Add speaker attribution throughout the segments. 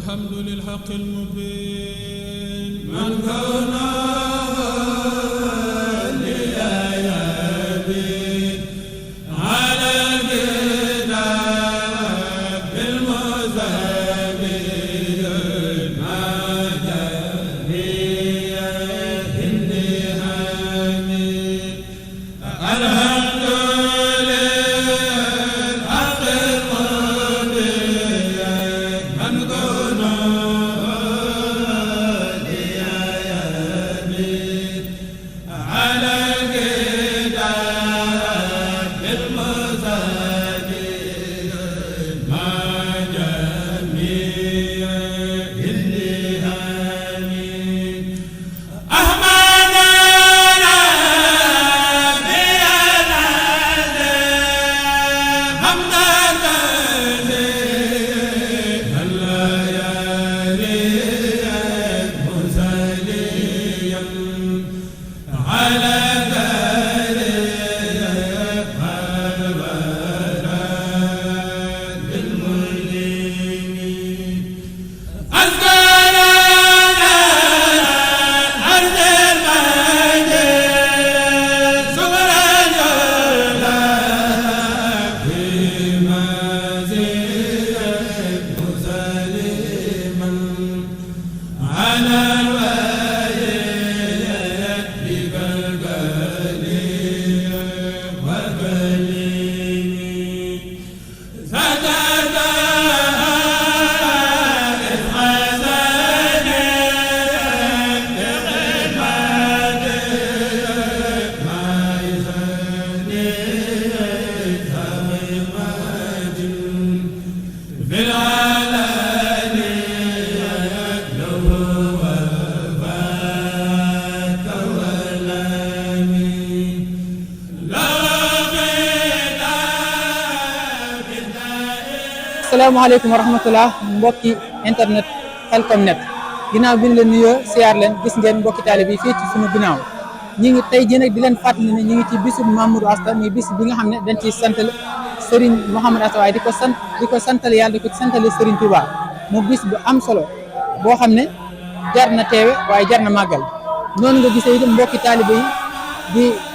Speaker 1: الحمد للحق المبين من كان
Speaker 2: asalaamaaleykum wa rahmatullah mbokki internet Khelcom net ginnaaw bi ñu leen nuyoo siyaar leen gis ngeen mbokki taalibe yi fii ci sunu ginnaaw ñi ngi tey jii nag di leen fàttali ne ñi ngi ci bisu Mamoudou Asta muy bis bi nga xam ne dañ ciy santal Serigne Mouhamed Asta waaye di ko santal yàlla di ko santale Serigne Touba mu bis bu am solo boo xam ne jar na teewe waaye jar na màggal noonu nga gisee itam mbokki taalibe yi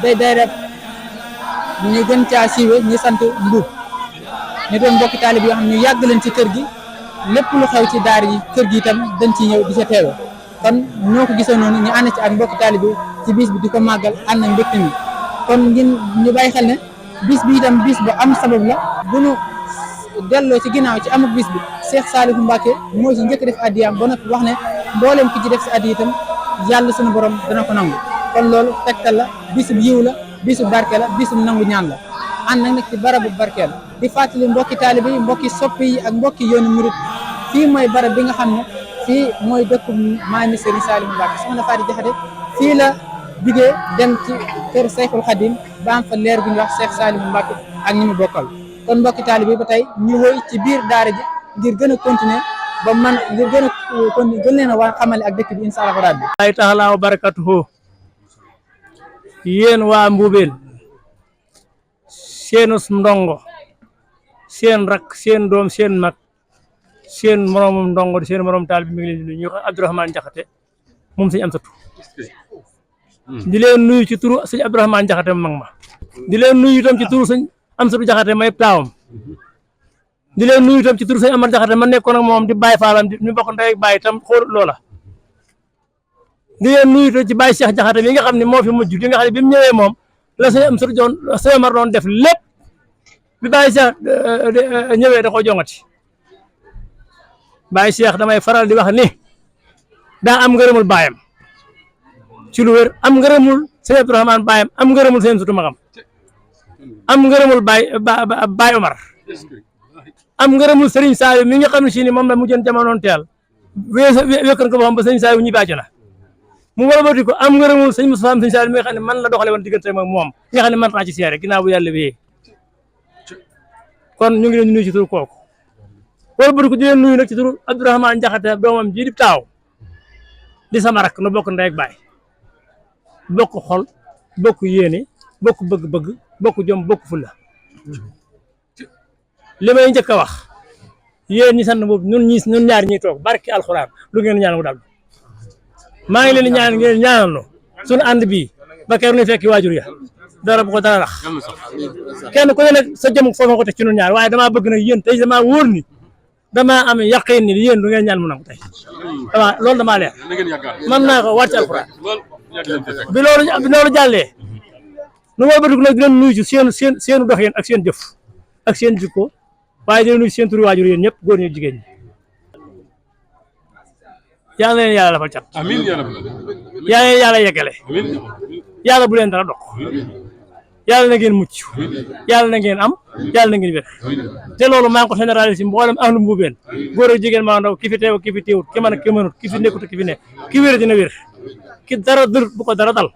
Speaker 2: di day rek ñu gën caa siiwe ñi sant Mbuub ñu doon mbokki taalib yoo xam ne ñu yàgg leen ci kër gi lépp lu xew ci daar yi kër gi itam dañ ciy ñëw di ca teewe kon ñoo ko gisee noonu ñu ànd ci ak mbokki taalib yi ci bis bi di ko màggal ànd ak mbégte mi kon ngeen ñu bàyyi xel ne bis bi itam bis bu am sabab la bu nu delloo ci ginnaaw ci amuk bis bi Cheikh Saliou Mbacké moo ci njëkk def addiyaam ba noppi wax ne mbooleem ki ci def si addi itam yàlla suñu borom dana ko nangu kon loolu tegtal la bisub yiw la bisub barke la bisub nangu ñaan la ànd nag ci barabu barkeel di fàttali mbokki taalibe yi mbokki soppi yi ak mbokki yoonu murit fii mooy barab bi nga xam ne fii mooy dëkku maami Serigne Saliou Mbacké soxna Faty Diakhaté fii la bigee dem ci kër Cheikhul Khadim ba am fa leer gu ñu wax Cheikh Saliou Mbacké ak ñi mu bokkal kon mbokki taalibe yi ba tey ñu woy ci biir daara ji ngir gën a continuer ba man ngir gën leen a waa xamale ak dëkk bi incha allah rabbi
Speaker 3: ay taala wa barakatuhu yéen waa Mbuubeen seenus ndongo seen rak seen doom seen mag seen moromum ndongo seen morom taal bi mi ngi leen di nuyu ñu wax Abdourahmane Diakhaté moom sëñ Amsatu di leen nuyu ci turu sëñ Abdourahmane Diakhaté mag ma di leen nuyu itam ci turu sëñ Amsatu Diakhaté may taawam di leen nuyu itam ci turu sëñ Amar Diakhaté ma nekkoon ak moom di bàyyi faalam ñu bokk ndey ak bàyyi itam xool loola di leen nuyu itam ci bàyyi Cheikh Diakhaté mi nga xam ne moo fi mujj li nga xam ne bi mu ñëwee moom la sëñ Amsatu sëñ Amar doon def lépp bi bàyyi Cheikh ñëwee da ko jongati bàyyi Cheikh damay faral di wax ni daa am ngërëmul baayam ci lu wér am ngërëmul sëñ Abdourahmane baayam am ngërëmul sëñ Amsatu magam am ngërëmul Baye Omar am ngërëmul Serigne Saliou mi nga xam ne si ni moom la mu jën jamonoon teel wékkan ko ba xam ba sëñ Saliou ñibbi àjjana mu walbati ko am ngërëmul sëñ Moustapha sëñ Saliou mi nga xam ne man la doxale woon diggante ak moom nga xam ne man naa ci seere ginnaaw bu yàlla wéyee kon ñu ngi leen di nuyu ci turu kooku walbati ko di leen nuyu nag ci turu Abdourahmane Diakhaté doomam ji di taaw di sama rak nu bokk ndey ak baay bokk xol bokk yéene bokk bëgg-bëgg bokk jom bokk fulla li may njëkk a wax yéen ñi sant boobu ñun ñaar ñiy toog barki alxuraan lu ngeen ñaan mu dal maa ngi leen di ñaan ngeen ñaanal no suñu ànd bii ba keroog ñu fekki waajur ya dara bu ko dara rax kenn ku ne nag sa jëm foofu nga ko teg ci ñun ñaar waaye damaa bëgg nag yéen tey damaa wóor ni damaa am yaqin ni yéen du ngeen ñaan mu nangu tey loolu damaa leer man naa ko wàcc alxuraan bi loolu jàllee nu ma bëgg nag di leen nuyu ci seen dox yéen ak seen jëf ak seen jikko waaye di leen nuyu seen turu waajur yéen ñëpp góor ñi jigéen ñi yàlla na leen yàlla lafal cat
Speaker 4: amiin
Speaker 3: yàlla na leen yàlla yeggale yàlla bu leen dara dox yàlla na ngeen mucc yàlla na ngeen am yàlla na ngeen wér te loolu maa ngi ko généralisé mboolem ahlu mbuubeen góor ak jigéen maa ndaw ki fi teew ki fi teewut ki mën ak ki mënut ki fi nekkut ki fi ne ki wér dina wér ki dara dërut bu ko dara dal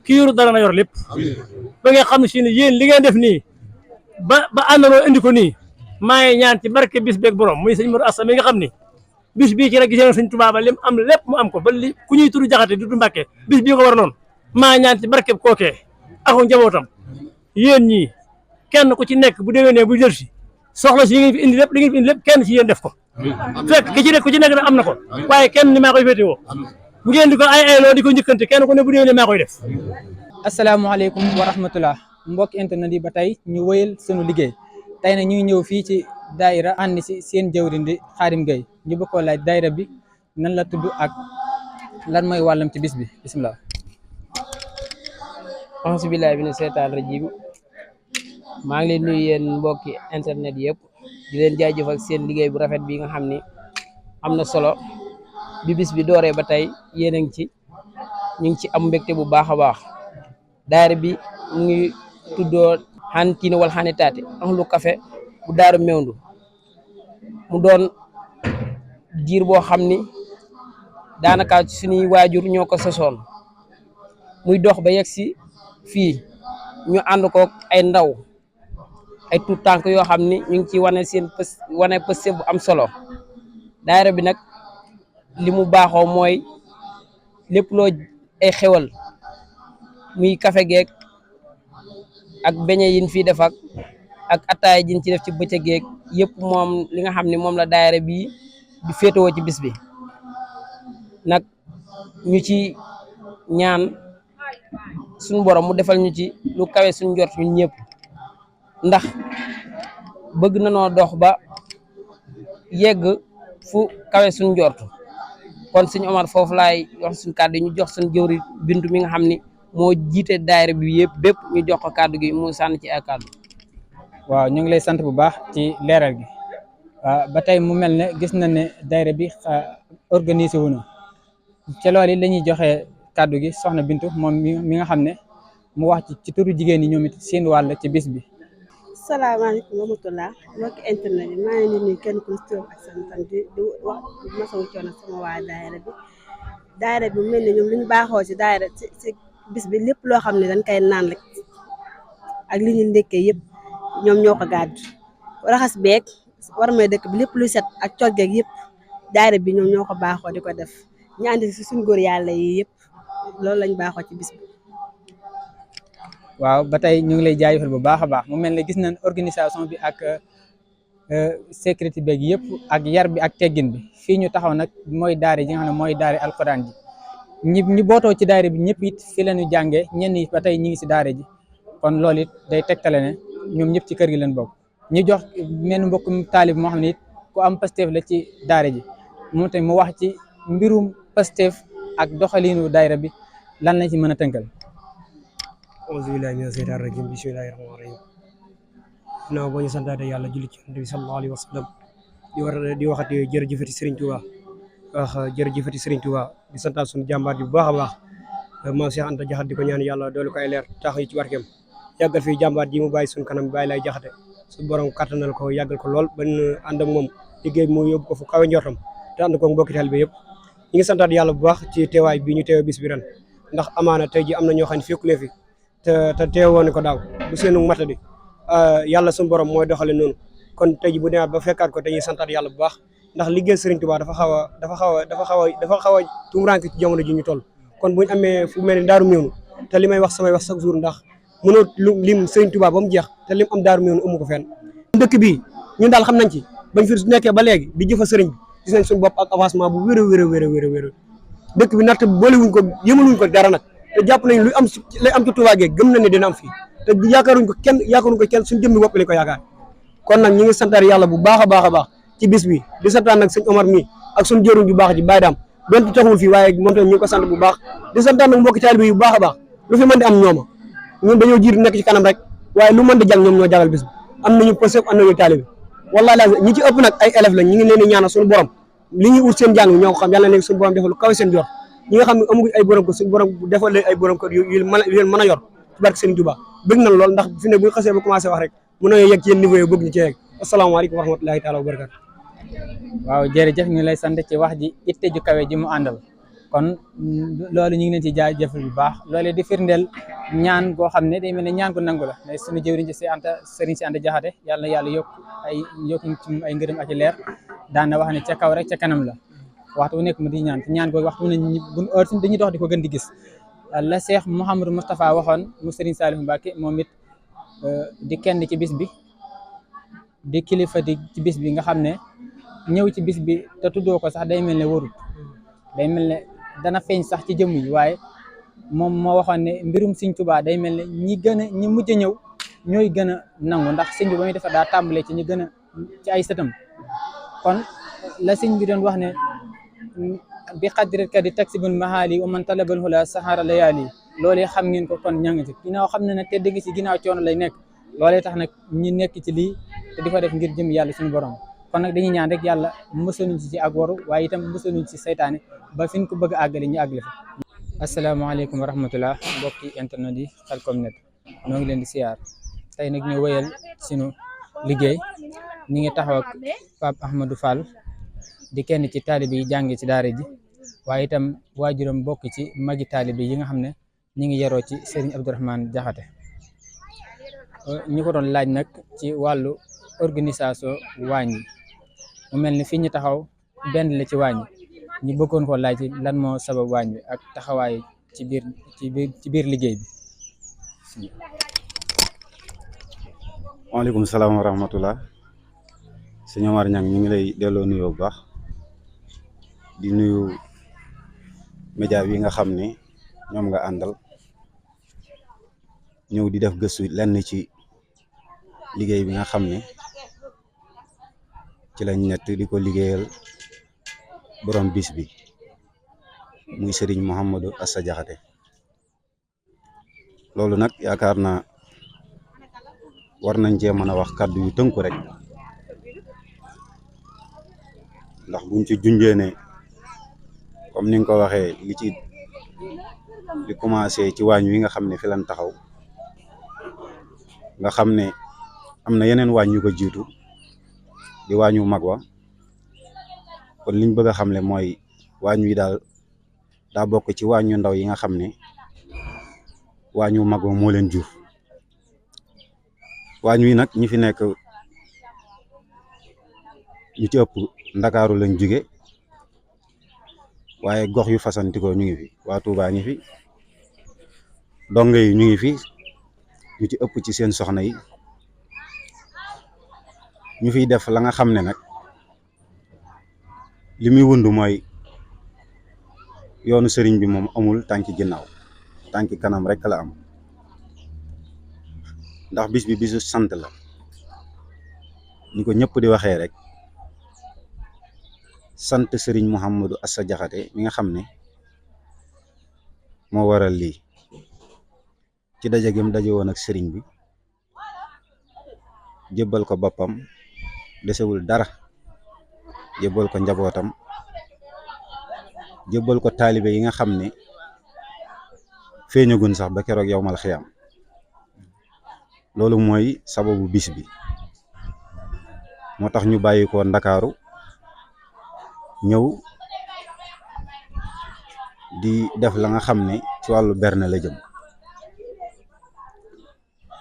Speaker 3: ki yorut dara na yor lépp ba nga xam ne si ne yéen li ngeen def nii ba àndandoo indi ko nii maa ngi ñaan ci barke bis beeg borom muy sëñ Modou Asta mi nga xam ni bis bii ci rek gisee sëñ Tuubaa ba lim am lépp mu am ko ba li ku ñuy tudd Jaxate du Mbàkke bis bii ko war noonu maa ngi ñaan ci barke kookee ak njabootam yéen ñii kenn ku ci nekk bu déwénee bu jël si soxla si yi ngeen fi indi lépp li ngeen fi indi lépp kenn si yéen def ko fekk ki ci nekk ku ci nekk nag am na ko waaye kenn ni maa koy féetewoo ngeen di ko ay loo di ko njëkkante kenn ku ne bu déwénee maa koy def.
Speaker 2: asalaamaaleykum wa rahmatullah mbokki internet yi ba tey ñu wëyal sunu liggéey tey nag ñu ngi ñëw fii ci daayira ànd si seen jëwriñ di Xaadim Gueye ñu bëgg koo laaj daayira bi nan la tudd ak lan mooy wàllam ci bis bi bisimilah.
Speaker 5: auzubillahi mina seytaan rajim maa ngi leen nuyu yéen mbokki internet yëpp di leen jaajëfal seen liggéey bu rafet bi nga xam ni am na solo bi bis bi dooree ba tey yéen a ngi ci ñu ngi ci am mbégte bu baax a baax daayira bi mu ngi tuddoo xan kiini wal xani taati ahlu café bu daaru mewndu mu doon diir boo xam ni daanaka suñuy waajur ñoo ko sosoon muy dox ba yegg si fii ñu ànd ko ay ndaw ay tuut tànk yoo xam ni ñu ngi ci wane pëste bu am solo daayira bi nag li mu baaxoo mooy lépp loo ay xewal muy café geek ak beñe yin fii def ak ataay jin ci def ci bëccëg geek yëpp moom li nga xam ne moom la daayira bi di féetewoo ci bis bi nag ñu ci ñaan suñu borom mu defal ñu ci lu kawe suñu njort ñun ñëpp ndax bëgg na noo dox ba yegg fu kawe suñu njort kon suñu Omar foofu laay wax suñu kàddu yi ñu jox suñu jëwri Bintu mi nga xam ni moo jiite daayira bi yëpp bépp ñu jox ko kàddu gi mu sànni ci ay kàddu.
Speaker 2: waaw ñu ngi lay sant bu baax ci leeral gi ba tey mu mel ne gis na ne daayira bi organisé wu na ci loolu la ñuy joxe kàddu gi soxna Bintu moom mi nga xam ne mu wax ci turu jigéen ñi ñoom it seen wàll ci bis bi.
Speaker 6: salaamaaleykum wa rahmatulah mbokki internet yi maa ngi leen di nuyu kenn ku ci ak santam di wax masawu coono sama waa daayira bi mel ni ñoom li ñu baaxoo ci daayira ci bis bi lépp loo xam ne dañ koy naan rek ak li ñu ndekkee yëpp ñoom ñoo ko gàddu raxas beeg war may dëkk bi lépp luy set ak coggeeg yëpp daayira bi ñoom ñoo ko baaxoo di ko def ñu ànd si suñu góor yàlla yi yëpp loolu lañ baaxoo ci bis bi.
Speaker 2: waaw ba tey ñu ngi lay jaajëfal bu baax a baax mu mel ne gis nañ organisation bi ak sécurité beeg yëpp ak yar bi ak teggin bi fii ñu taxaw nag mooy daara ji nga xam ne mooy daara alquran ji ñi bootoo ci daara bi ñëpp it fi la ñu jàngee ñenn yi ba tey ñi ngi si daara ji kon loolu it day tegtale ne ñoom ñëpp ci kër gi leen bokk ñu jox menn mbokkum taalib moo xam ne it ku am Pastef la ci daara ji moom tamit mu wax ci mbirum Pastef ak doxaliinu daayira bi lan lañ ci mën a tënkal.
Speaker 7: auzu billahi mina seytaani rajim bismillahi rahmaani rahim ginnaaw boo ñu santaate yàlla julli ci Yonent bi sallallahu alayhi wa sallam di waxati jërëjëfati Serigne Touba wax jërëjëfati Serigne Touba di santaat suñu jàmbaar ji bu baax a baax maam Cheikh Anta Jaxate di ko ñaan yàlla doolu ko ay leer tax yi ci barkeem yàggal fii jàmbaar ji mu bàyyi suñu kanam bàyyi lay jaxate su borom kattanal ko yàggal ko lool ba ñu ànd ak moom liggéey bi mu yóbbu ko fu kawe njortam te ànd ko mbokki taalibe bi yëpp ñi ngi santaat yàlla bu baax ci teewaay bi ñu teew bis bi ren ndax amaana tey ji am na ñoo xam ne fekkulee fi te teewoon ko daaw bu seenu matadi yàlla suñu borom mooy doxale noonu kon tey ji bu demaat ba fekkaat ko dañuy santaat yàlla bu baax ndax liggéey Serigne Touba dafa xaw a tumuraanke ci jamono ji ñu toll kon buñu amee fu mel ni daaru Meewnu te li may wax samay wax chaque jour ndax mënoo lim Serigne Touba ba mu jeex te lim am daaru Meewnu amu ko fenn dëkk bi ñun daal xam nañ ci bañ fi nekkee ba léegi di jëfa sëriñ bi gis nañ suñu bopp ak avancement bu wér a wér dëkk bi natt boolewuñ ko yëmaluñ ko dara nag te jàpp nañ lu am lay am ci Touba Gueye gëm nañ ne dina am fii te yaakaaruñ ko kenn suñu jëmmi bopp lañ ko yaakaar kon nag ñi ngi santaar yàlla bu baax a baax ci bis bi di santaan nag sëñ Omar mi ak suñu jëruñ bu baax ji Baye Dame donte taxul fii waaye moom tamit ñu ngi ko sant bu baax di santaan nag mbokki taalibe yu baax a baax lu fi mën di am ñooma ñun dañoo jiitu nekk ci kanam rek waaye lu mën di jàng ñoom ñoo jagal bis bi am nañu pësëf am nañu taalibe wallahi la ñi ci ëpp nag ay élèves lañ ñi ngi leen di ñaanal suñu borom li ñuy ut seen jàng ñoo ko xam yàlla na leen suñu borom defal lu kawe seen jor ñi nga xam ne amuñu ay borom kër suñu borom defal leen ay borom kër yu leen mën a yor ci barke Serigne Touba bëgg nañ lool ndax fi ne bu ñu xasee ba commencé wax rek mën nañoo yegg ci yenn niveau yi bëgg ñu ci yegg asalaamaaleykum wa rahmatulahi taala wa barakatu
Speaker 2: waaw jërëjëf ñu lay sant ci wax ji itte ju kawe ji mu àndal kon loolu ñu ngi leen ci jaajëfal bu baax loolu di firndeel ñaan goo xam ne day mel ne ñaan gu nangu la mais suñu jëwriñ ci Serigne si Anta Jaxate yàlla na yàlla yokk ci ay ngërëm ak i leer daan na wax ne ca kaw rek ca kanam la waxtu bu nekk mu di ñaan te ñaan googu waxtu bu ne buñ heure suñ dañuy dox di ko gën di gis la Cheikh Mouhamadou Moustapha waxoon mu Serigne Saliou Mbacké moom it di kenn ci bis bi di kilifa di ci bis bi nga xam ne ñëw ci bis bi te tuddoo ko sax day mel ne warut day mel ne dana feeñ sax ci jëmm yi waaye moom moo waxoon ne mbirum Sëñ Tuubaa day mel ne ñi mujj a ñëw ñooy gën a nangu ndax sëñ bi ba muy defar daa tàmbalee ci ñi gën a ci ay sëtam kon la sëñ bi doon wax ne bi xaddirkat yi taksibul mahaali wa man talabal hula sahara layaali loolee xam ngeen ko kon ña ngi ci ginnaaw xam ne nag te dëgg ci ginnaaw coono lay nekk loolee tax nag ñi nekk ci lii te di ko def ngir jëm yàlla suñu borom kon nag dañuy ñaan rek yàlla mësaluñ ci ak waru waaye itam mësaluñ ci saytaane ba fi ñu ko bëgg a àggale ñu àggale fa asalaamaaleykum wa rahmatullah mbokki internet yi Khelcom Net ñoo ngi leen di siyaar tey nag ñu wëyal sunu liggéey ñi ngi taxaw ak Pape Ahmadou Fall di kenn ci taalibe yi jànge ci daara ji waaye itam waajuram bokk ci magi taalibe yi nga xam ne ñi ngi yaroo ci Serigne Abdourahmane Jaxate ñu ko doon laaj nag ci wàllu organisation waañ yi mu mel ni fii ñu taxaw benn la ci waañ ñu bëggoon ko laaj lan moo sabab waañ bi ak taxawaay ci biir liggéey bi.
Speaker 4: waaleykum salaam wa rahmatullah sëñ Omar Niang ñu ngi lay delloo nuyoo bu baax di nuyu média yi nga xam ne ñoom nga àndal ñëw di def gëstu lenn ci liggéey bi nga xam ne ci lañ nett di ko liggéeyal borom bis bi muy Serigne Mouhamadou Assa Jaxate loolu nag yaakaar naa war nañ cee mën a wax kàddu yu tënku rek ndax buñ ci junjee ne comme ni nga ko waxee li commencé ci waañ wi nga xam ne fi lañ taxaw nga xam ne am na yeneen waañ yu ko jiitu di waañu mag wa kon liñ bëgg a xamle mooy waañ wi daal daa bokk ci waañu ndaw yi nga xam ne waañu mag wa moo leen jur waañ wi nag ñi fi nekk ñu ci ëpp ndakaaru lañ jóge waaye gox yu fasantikoo ñu ngi fi waa Touba ngi fi donge yi ñu ngi fi ñu ci ëpp ci seen soxna yi ñu fiy def la nga xam ne nag li muy wund mooy yoonu sëriñ bi moom amul tànki ginnaaw tànki kanam rek la am ndax bis bi bisu sant la ni ko ñëpp di waxee rek sant sëriñ Mouhamadou Assa Jaxate mi nga xam ne moo waral lii ci daje gi mu daje woon ak sëriñ bi jébbal ko boppam desewul dara jébbal ko njabootam jébbal ko taalibe yi nga xam ne feeñagun sax ba keroog yowmal xiyaam loolu mooy sababu bis bi moo tax ñu bàyyi ko Ndakaaru ñëw di def la nga xam ne ci wàllu berne la jëm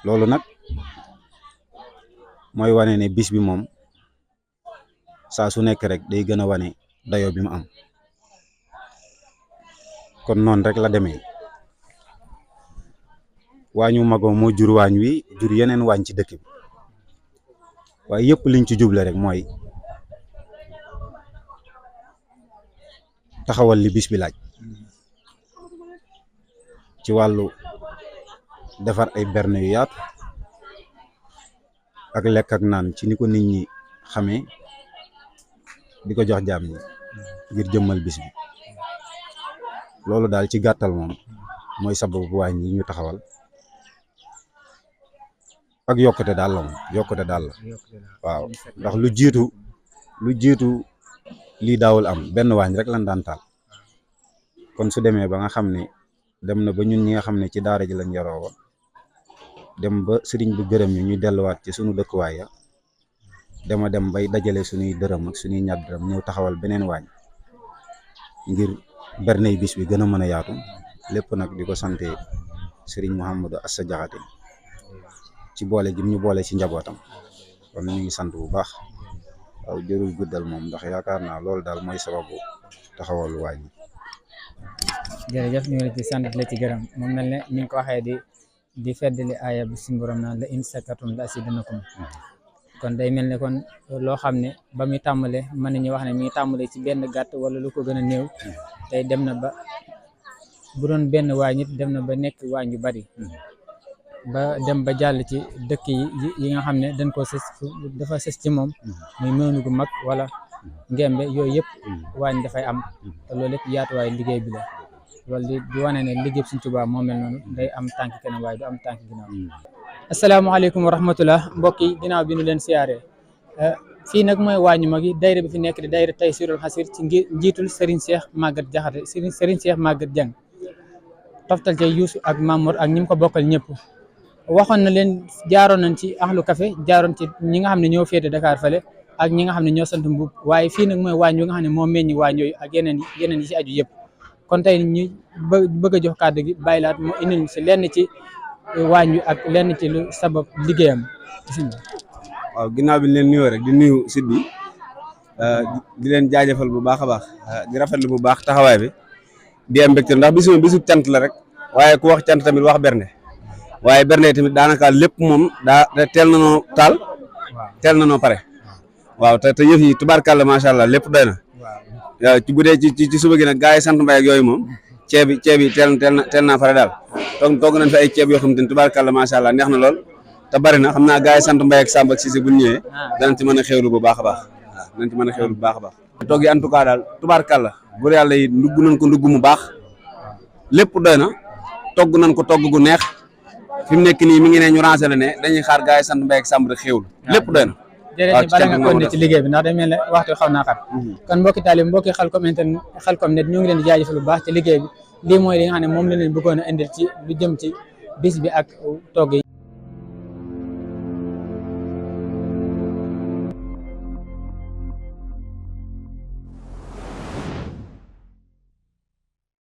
Speaker 4: loolu nag mooy wane ne bis bi moom saa su nekk rek day gën a wane dayoo bi mu am kon noonu rek la demee waañu magoo moo jur waañ wi jur yeneen waañ ci dëkk bi waaye yëpp liñ ci juble rek mooy taxawal li bis bi laaj ci wàllu defar ay berne yu yaatu ak lekk ak naan ci ni ko nit ñi xamee di ko jox jaam ñi ngir jëmmal bis bi loolu daal ci gàttal moom mooy sababu waañ yi ñu taxawal ak yokkute daal la moom yokkute daal la waaw ndax lu jiitu lii daawul am benn waañ rek lan daan taal kon su demee ba nga xam ne dem na ba ñun ñi nga xam ne ci daara ji lañ yaroo woon dem ba sëriñ bi gërëm ñu ñuy delluwaat ci sunu dëkkuwaay ya dem bay dajale suñuy dërëm ak suñuy ñaar dërëm ñëw taxawal beneen waañ ngir berney bis bi gën a mën a yaatu lépp nag di ko sante sëriñ Mouhamadou Assa Jaxate ci boole gi ñu boole ci njabootam kon ñu ngi sant bu baax waaw jërul guddal moom ndax yaakaar naa loolu daal mooy sababu taxawal waañ yi.
Speaker 2: jërëjëf ñu ngi la ci sant la ci gërëm moom mel ne ni nga ko waxee di feddali aaya bi suñu borom naan la in sakartum la asidanakum kon day mel ne kon loo xam ne ba muy tàmbale mën nañu wax ne mi ngi tàmbale ci benn gàtt wala lu ko gën a néew tey dem na ba bu doon benn waañ it dem na ba nekk waañ yu bari ba dem ba jàll ci dëkk yi nga xam ne dañ ko sës dafa sës ci moom muy mënu gu mag wala ngembe yooyu yëpp waañ dafay am te loolu lépp yaatuwaay liggéey bi la loolu di wane ne liggéey Sëriñ Tuubaa moo mel noonu day am tànk kanam waaye du am tànk ginnaaw. asalaamaaleykum wa rahmatullah mbokk yi ginnaaw bi nu leen siyaaree fii nag mooy waañu mag yi dayra bi fi nekk di dayra Taysirul Xasir ci njiitul Serigne Cheikh Maguette Jaxate Serigne Cheikh Maguette Dieng toftal ca Youssou ak Mamour ak ñi mu ko bokkal ñëpp waxoon na leen jaaroon nañ ci Ahlu Café jaaroon ci ñi nga xam ne ñoo féete Dakar fale ak ñi nga xam ne ñoo sant Mbuub waaye fii nag mooy waañ wi nga xam ne moo meññi waañ yooyu ak yeneen yi ci aju yëpp kon tey ñu bëgg a jox kàddu gi bàyyi laat mu indil si lenn ci waañ wi ak lenn ci lu sabab liggéeyam.
Speaker 8: waaw ginnaaw bi ñu leen nuyoo rek di nuyu site bi di leen jaajëfal bu baax a baax di rafetlu bu baax taxawaay bi di am mbégte ndax bisu cant la rek waaye ku wax cant tamit wax berne waaye berne tamit daanaka lépp moom teel na noo taal teel na noo pare waaw te yëf yi tubaarkàlla macha allah lépp doy na waaw ci bu dee ci suba gi nag gars yi sant mbay ak yooyu moom ceeb yi teel naa pare daal toog nañ fi ay ceeb yoo xam te ne tubaarkàlla macha allah neex na lool te bari na xam naa gars yi sant mbay ak Samba ak Cissé bu ñu ñëwee danañ ci mën a xewlu bu baax a baax waaw danañ ci mën a xewlu bu baax a baax toog yi en tout cas daal tubaarkàlla bu yàlla yi ndugg nañ ko ndugg mu baax lépp doy na togg nañ ko togg gu neex fi mu nekk nii mi ngi ne ñu rancé la ne dañuy xaar gars yi sant mbay ak Samba rek xewlu lépp doy na
Speaker 2: jërëjëf bala nga kon ci liggéey bi ndax day mel ne waxtu xaw naa xat kon mbokki taalib mbokki Khelcom Net ñu ngi leen di jaajëfal bu baax ci liggéey bi lii mooy li nga xam ne moom la leen bëggoon a indil ci lu jëm ci bis bi ak togg yi